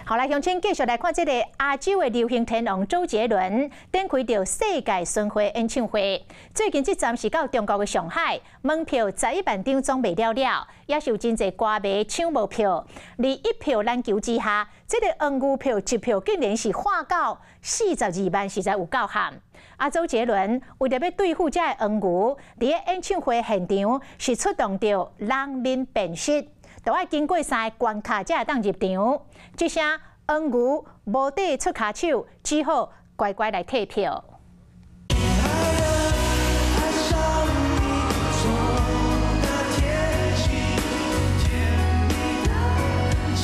好來，鄉親繼續來看這个亞洲的流行天王周杰倫，展開著世界巡迴演唱會。最近這站是到中國的上海，門票11萬張總賣了了，也是有真濟歌迷搶無票。佇一票難求之下，這个黃牛票一票竟然是喊到42萬，實在有夠譀。啊，周杰倫為著欲對付這个黃牛，佇咧演唱會現場是出動著人面辨識。都愛經過三个關卡才會當入場。這下黃牛無得出跤手，只好乖乖來退票。愛上你做的天氣，甜蜜的記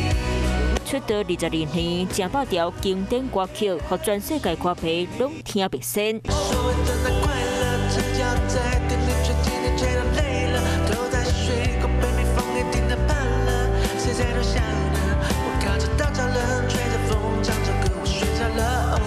憶。出道22年，成百條經典歌曲，予全世界歌迷攏聽袂仙。所謂的那快樂，只要在跟你吹，今天吹到累了，頭在水溝被蜜蜂給叮得怕了，誰在都笑呢？我靠着稻草人，吹着風，唱着歌，我睡着了。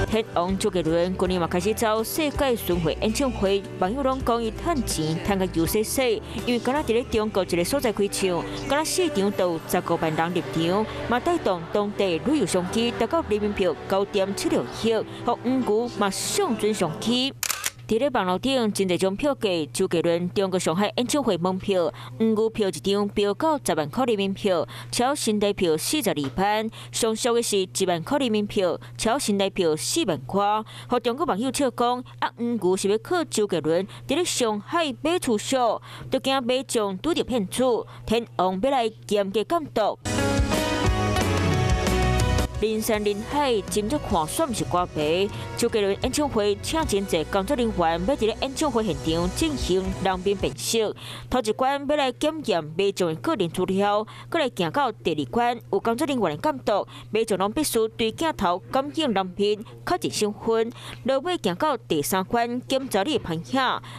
天王周杰倫去年嘛開始走世界巡迴演唱會，網友攏講伊趁錢趁甲油洗洗，因為敢若佇咧中國一个所在開唱，敢若四場都有15萬人入場，嘛帶動當地旅遊商機達到人民幣9.76億，予黃牛嘛上準上去。佇咧網路頂，真濟張票價，周杰倫中國上海演唱會門票，黃牛票一張飆到10萬箍人民幣，超新台票42萬，上俗的是1萬箍人民幣，超新台票4萬塊。予中國網友笑講，啊黃牛是欲靠周杰倫佇咧上海買厝俗，都驚買將拄著騙子，天王欲來嚴格監督。人山人海，斟酌看煞毋是歌迷。周杰倫演唱會請真濟工作人員，欲佇咧演唱會現場進行人面辨識。頭一關欲來檢驗民眾的個人資料，閣來行到第二關，有工作人員的監督，民眾攏必須對鏡頭感應人面，確認身份。落尾行到第三關，檢查你的芳影，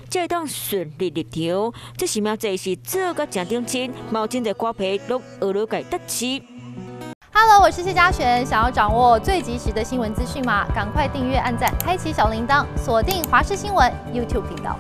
才會當順利入場。這實名制是做甲誠認真，嘛有真濟歌迷攏學落共得知。 Hello，我是謝嘉璇。想要掌握最及時的新聞資訊嗎？趕快訂閱、按讚、開啟小鈴鐺，鎖定華視新聞 YouTube 頻道。